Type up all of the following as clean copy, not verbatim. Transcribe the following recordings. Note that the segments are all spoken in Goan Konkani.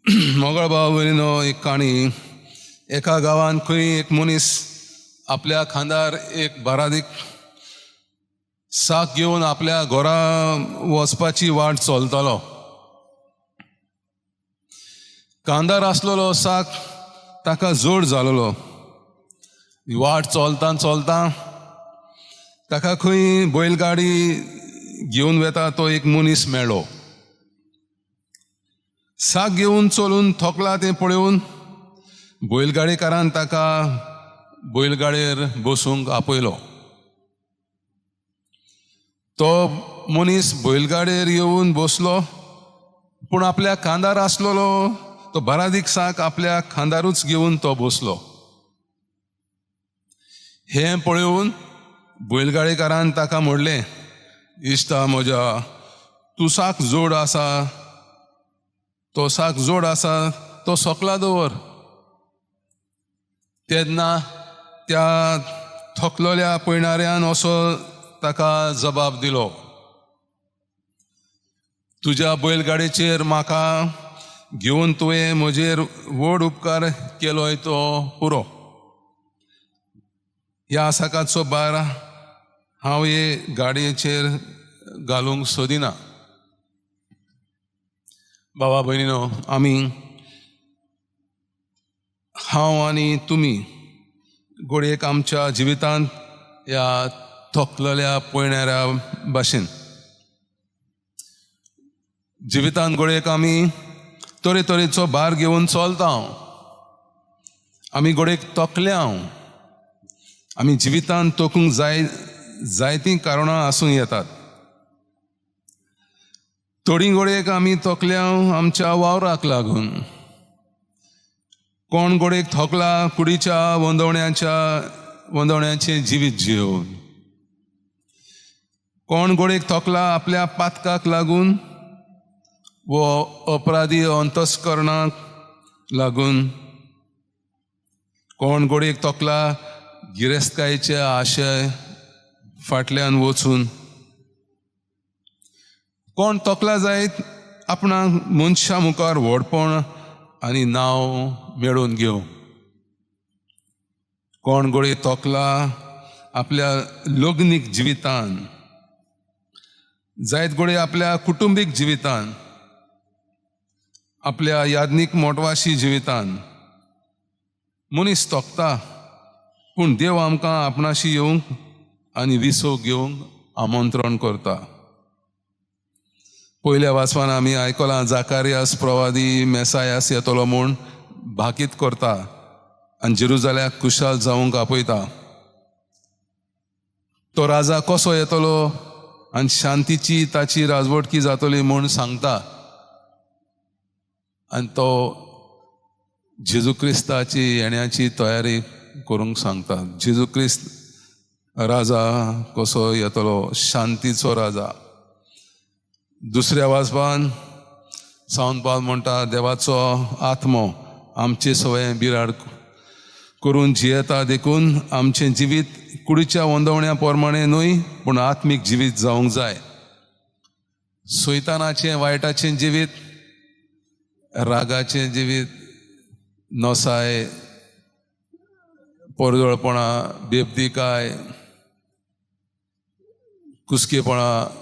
मोगळ भाव भयणीनो, एक काणी. एका गांवांत खंय एक मनीस आपल्या खांदार एक बारादीक साक घेवन आपल्या घरा वचपाची वाट चलतालो. कांदार आसलेलो साक ताका जोड जालेलो. वाट चलता चलता ताका खंय बैलगाडी घेवन वेता तो एक मनीस मेळ्ळो. साक घेवन चलून थकला तें पळोवन बैलगाडीकारान ताका बैलगाडयेर बसूंक आपयलो. तो मनीस बैलगाडयेर येवन बसलो, पूण आपल्या खांदार आसलेलो तो बारादीक साक आपल्या खांदारूच घेवन तो बसलो. हें पळोवन बैलगाडीकारान ताका म्हणलें, इश्टा म्हज्या, तूं साक जोड आसा, तो साक जोड आसा तो सोकला दवर. तेन्ना त्या थकलोल्या पयणाऱ्यान असो ताका जबाब दिलो, तुज्या बैलगाडयेचेर म्हाका घेवन तुवें म्हजेर व्हड उपकार केलोय तो पुरो. ह्या साकाचो भार हांव हे गाडयेचेर घालूंक सोदिना. बाबा भयणीनो, आमी, हांव आनी तुमी घडयेक आमच्या जिवितांत ह्या थकलेल्या पयणाऱ्या भाशेन जिवितांत घडयेक आमी तरेतरेचो भार घेवन चलता. आमी घडयेक तकल्या. आमी जिवितांत तोकूंक जाय जायतीं कारणां आसूं येतात. थोडीं घडयेक आमी तकल्या आमच्या वावराक लागून. कोण घडयेक थकला कुडीच्या वंदवण्याचें जिवीत जिवन. कोण घडयेक थकला आपल्या पातकाक लागून वो अपराधी अंतस्करणाक लागून. कोण घडयेक तकला गिरेस्तकायेचे आशय फाटल्यान वचून. कोण तकला जायत आपणाक मनशा मुखार व्हडपण आनी नांव मेळोवन घेवं. कोण घडये तकला आपल्या लग्नीक जिवितान जायत, घडये आपल्या कुटुंबीक जिवितान, आपल्या याज्ञीक मोटवाशी जिवितान मनीस तोखता. पूण देव आमकां आपणाशी येवंक आनी विसव घेवंक आमंत्रण करता. पयल्या वाचपान आमी आयकलां, जाकारियास प्रवादी मेसायास येतलो म्हूण भाकीत करता आनी जेरुजाल्याक खुशाल जावंक आपयता. तो राजा कसो येतलो आनी शांतीची ताची राजवटकी जातली म्हूण सांगता. आनी तो जेजू क्रिस्ताची येण्याची तयारी करूंक सांगता. जेजू क्रिस्त राजा कसो येतलो, शांतीचो राजा. दुसऱ्या वाचपान सावंत पावल म्हणटा, देवाचो आत्मो आमचे सवय बिराड करून जियेता, देखून आमचें जिवीत कुडीच्या वंदवण्या प्रमाणे न्हय पूण आत्मीक जिवीत जावंक जाय. सैतानाचें वायटाचें जिवीत, रागाचें जिवीत, नसाय, परजळपणां, बेबदीकाय, कुसकेपणां,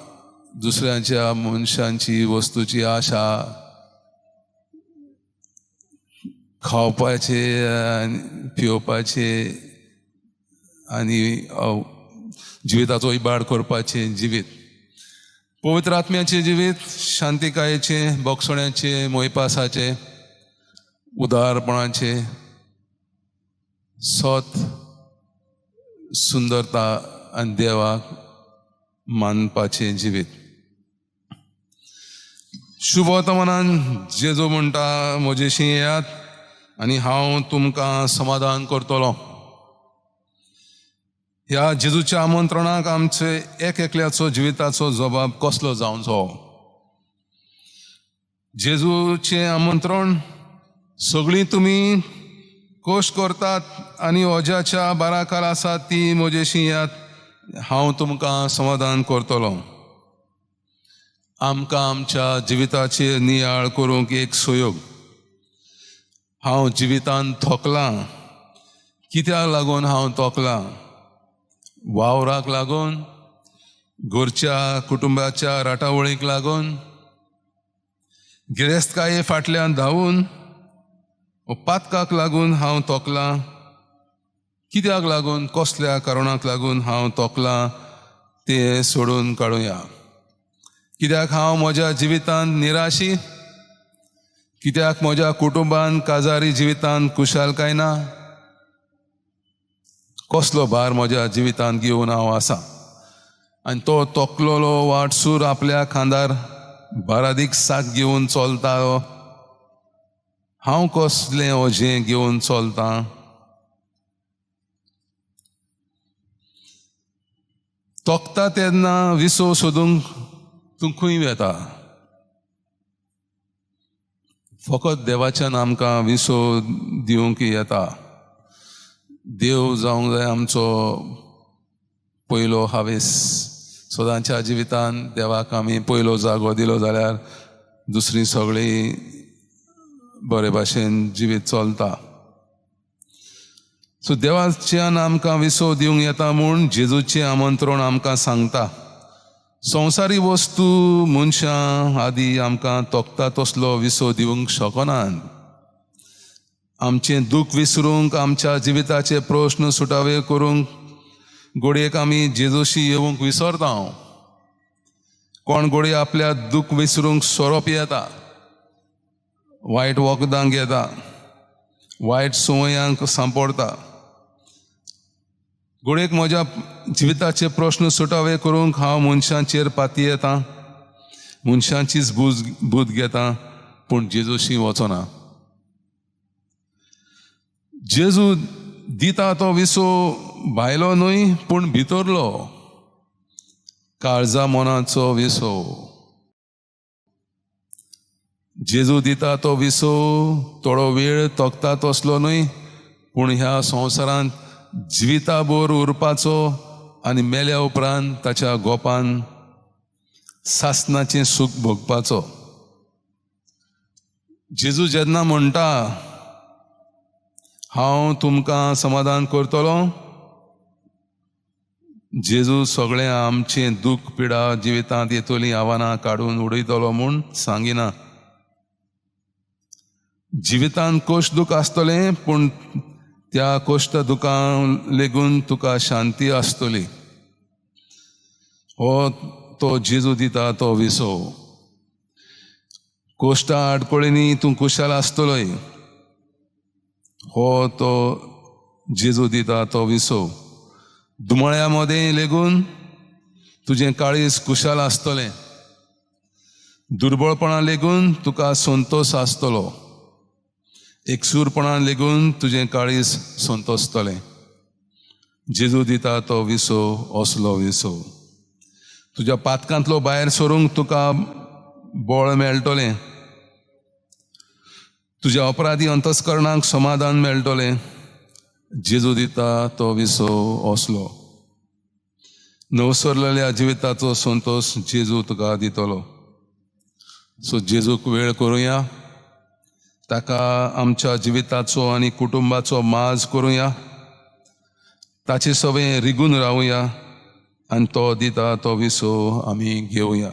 दुसऱ्यांच्या मनशांची वस्तूची आशा, खावपाचे पिवपाचे आनी जिविताचो इबाड करपाचें जिवीत. पवित्र आत्म्याचें जिवीत शांतिकायेचें, बोगसण्याचें, मोयपासाचें, उदारपणाचें, सत, सुंदरता आनी देवाक मानपाचें जिवीत. शुभवर्तमानान जेजू म्हणटा, म्हजेशी येयात आनी हांव तुमकां समाधान करतलो. ह्या जेजूच्या आमंत्रणाक आमचे एक एकल्याचो जिविताचो जबाब कसलो जावचो? जेजूचें आमंत्रण, सगळीं तुमी कोश करतात आनी ओज्याच्या बाराकार आसात ती म्हजेशी येयात, हांव तुमकां समाधान करतलो. आमकां आमच्या जिविताचेर नियाळ करूंक एक सहयोग. हांव जिवितान थोकलां. कित्याक लागून हांव तोकलां? वावराक लागून, घरच्या कुटुंबाच्या राटावळीक लागून, गिरेस्तकाये फाटल्यान धांवून, पातकाक लागून हांव तोकलां. कित्याक लागून, कसल्या कारणाक लागून हांव तोकलां तें सोडून काडुया. कित्याक हांव म्हज्या जिवितांत निराशी? कित्याक म्हज्या कुटुंबान काजारी जिवितांत खुशालकाय ना? कसलो भार म्हज्या जिवितांत घेवन हांव आसा? आनी तो तोकलोलो वाटसूर आपल्या खांदार बारादीक साक घेवन चलता. हांव कसलें ओजें घेवन चलतां? तोकता तेन्ना विसव सोदूंक तूं खंय वेता? फकत देवाच्यान आमकां विसव दिवंक येता. देव जावंक जाय आमचो पयलो हावेस. सदांच्या जिवितान देवाक आमी पयलो जागो दिलो जाल्यार दुसरी सगळीं बरे भाशेन जिवीत चलता. सो देवाच्यान आमकां विसव दिवंक येता म्हूण जेजूचें आमंत्रण आमकां सांगता. संवसारी वस्तू, मनशां आदी आमकां तोखता तसलो विसव दिवंक शकनात. आमचें दूख विसरूंक, आमच्या जिविताचे प्रश्न सुटावे करूंक घडयेक आमी जेजूशी येवंक विसरता. कोण घडये आपल्या दूख विसरूंक सोरो पियेता, वायट वखदांक घेता, वायट संवयांक सांपडटा. घडयेक म्हज्या जिविताचे प्रश्न सुटावे करूंक हांव मनशांचेर पातयेता, मनशांचीच बूद घेता, पूण जेजूशी वचना. जेजू दिता तो विसव भायलो न्हय पूण भितरलो, काळजा मनाचो विसव. जेजू दिता तो विसव थोडो वेळ तोखता तसलो न्हय, पूण ह्या संवसारांत जिविताभर उरपाचो आनी मेल्या उपरांत ताच्या गोपान सासनाचें सूख भोगपाचो. जेजू जेन्ना म्हणटा हांव तुमकां समाधान करतलो, जेजू सगळें आमचें दूख पिडा जिवितांत येतलीं आव्हानां काडून उडयतलो म्हूण सांगिना. जिवितांत कोश दूख आसतलें, पूण त्या कोश्ट दुखां लेगून तुका शांती आसतली. हो तो जेजू दिता तो विसव. कोश्टा आडकळींनी तूं खुशाल आसतलोय. हो तो जेजू दिता तो विसव. दुमळ्या मदें लेगून तुजें काळीज खुशाल आसतलें. दुर्बळपणा लेगून तुका संतोश आसतलो. एकसूरपणान लेगून तुजें काळीज संतोसतलें. जेजू दिता तो विसव असलो विसव. तुज्या पातकांतलो भायर सरूंक तुका बळ मेळटलें. तुज्या अपराधी अंतस्करणाक समाधान मेळटलें. जेजू दिता तो विसव असलो. नवसरलेल्या जिविताचो संतोश जेजू तुका दितलो. सो जेजूक वेळ करुया, ताका आमच्या जिविताचो आनी कुटुंबाचो माज करुया, ताचे सवें रिगून रावया आनी तो दिता तो विसव आमी घेवया.